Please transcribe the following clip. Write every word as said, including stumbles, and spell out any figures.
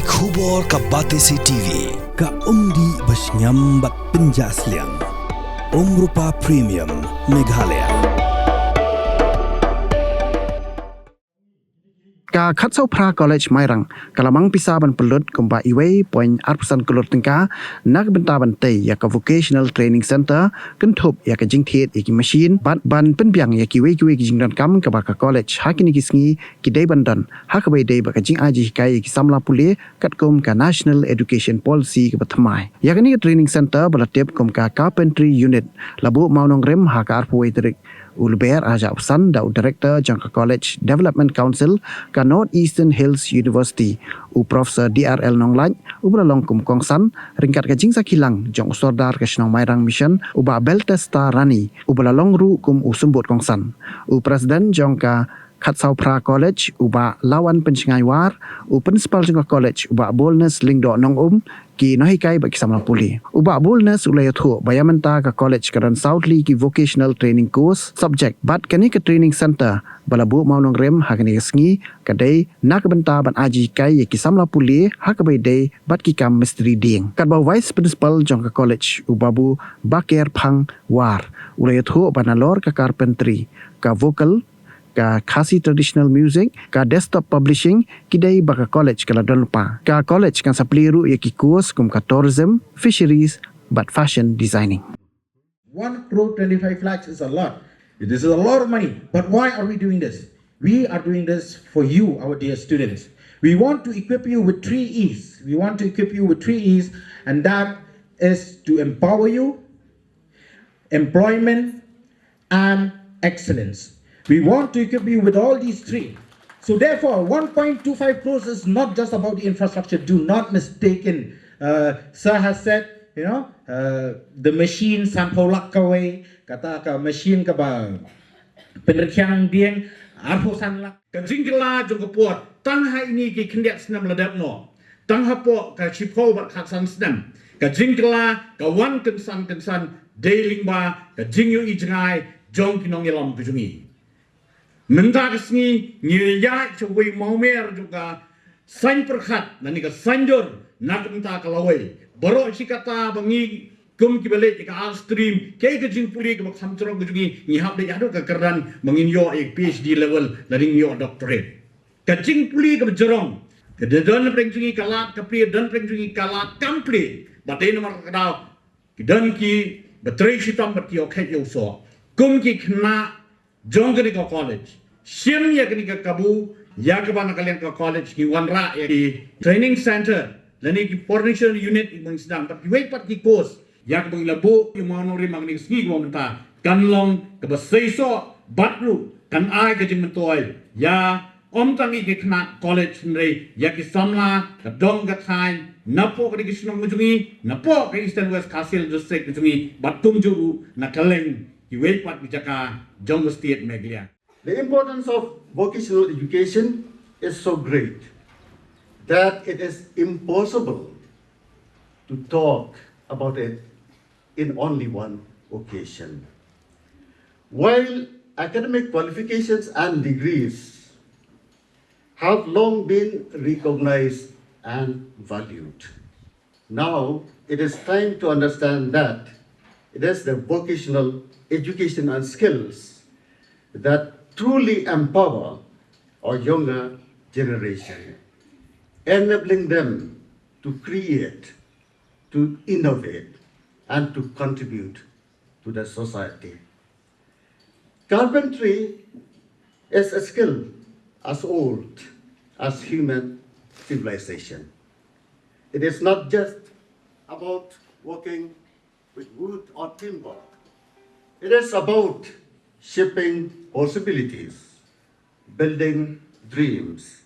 Khubor ka Batesi T V, ka umdih ba shngiam bad pynjah sliang. Umrupa Premium, Meghalaya. Ka Khatsawphra College Mairang ka la mang pisa ban pynlut kumba uwei point arphew san klur tyngka na ka bynta ban tei ïa ka Vocational Training Center, kynthup ïa ka jingthied ïa ki machine bad ban pynbiang ïa kiwei kiwei ki jingdonkam kaba ka college ha kine ki sngi ki dei ban don, ha kaba ïadei bad ka jingai jinghikai ïa ki samla pule katkum ka National Education Policy kaba thymmai. Ïa kane ka training center ba la tip kum ka Carpentry Unit la buh mawnongrim ha ka arphew wei tarik u Lber arhajar arphew san da u Director jong ka College Development Council ka North Eastern Hills University, u Professor D R L Nonglait, uba la long kum u kongsan, ryngkat ka jingsakhi lang jong u Sordar ka shnong Mairang Mission, u Bah Beltesta Rani, uba la long ruh kum u symbud kongsan. U President jong ka Khatsawphra College, u Bah Lawan Pynshngaiñ War, u Principal jong ka college, u Bah Boldness Lyngdoh Nongum, ki nonghikai bad ki samla pule. U Bah Boldness u la ïathuh ba ïa mynta ka college ka don saw tylli ki vocational training course subject bad kane ka training center ba la buh mawnongrim ha kane ka sngi ka dei na ka bynta ban ai jinghikai ïa ki samla pule ha kaba ïadei bad ki kam mistri dieng. Katba u Vice Principal jong ka college, u Babu Baker Phang War, u la ïathuh ba nalor ka carpentry, ka vocal, ka Khasi traditional music, ka desktop publishing, ki dei ba ka college ka la don lypa. Ka college kan sa plie ruh ïa ki course kum ka tourism, fisheries bad fashion designing. One crore twenty-five lakhs is a lot. This is a lot of money. But why are we doing this? We are doing this for you, our dear students. We want to equip you with three E's. We want to equip you with three E's, and that is to empower you, employment, and excellence. We want to equip you with all these three. So therefore, one point two five crores is not just about the infrastructure. Do not mistaken. Uh, sir has said, you know, uh, the machine sanphew lak kawei, kata ka machine kaba pynrkhiang dieng, arphew san lak. Ka jingkylla jong ka pud, tang ha ine ki khyndiat snem la dep noh. Tang hapoh ka shiphew bad khatsan snem, ka jingkylla ka wan kynsan kynsan dei lyngba ka jingïohi jngai jong ki nongïalam ka jong ngi. Mynta ka sngi ngi ïaid sha uwei u mawmer jong ka saiñ pyrkhat lane ka saiñdur na ka bynta ka lawei. Baroh shi katta ba ngi kum kiba leit ïa ka art stream, kaei ka jingpule kaba kham jrong ka jong ngi, ngi hap leit haduh ka kyrdan ba ngin ïoh ïa ka P H D level lane ngin ïoh doctorate. Ka jingpule kaba jrong ka dei don pyrshah jong ngi ka lad ka plie, don pyrshah jong ngi ka lad kam plie. Bad dei namar kata ka daw ki don kiba trei shitom bad ki ïoh khet ïoh soh. Kum ki khynnah jong kane ka college, shim ïa kane ka kabu ïa kaba na ka liang ka college ngi wanrah ïa ki training center lane ki furniture unit ïa ka ban sdang bad kiwei pat ki course ïa kaba ngi la buh ïa u mawnongrim ha kane ka sngi kaba mynta, kan long kaba seisoh bad ruh kan ai ka jingmyntoi ïa ym tang ïa ki khynnah college hynrei ïa ki samla ka dong ka thaiñ napoh ka dei ka shnong ka jong ngi, napoh ka Eastern West Khasi Hills District ka jong ngi bad kumjuh ruh na kylleng kiwei pat ki jaka jong ka state Meghalaya. The importance of vocational education is so great that it is impossible to talk about it in only one occasion. While academic qualifications and degrees have long been recognized and valued, now it is time to understand that it is the vocational education and skills that truly empower our younger generation, enabling them to create, to innovate, and to contribute to the society. Carpentry is a skill as old as human civilization. It is not just about working with wood or timber. It is about shaping possibilities, building dreams.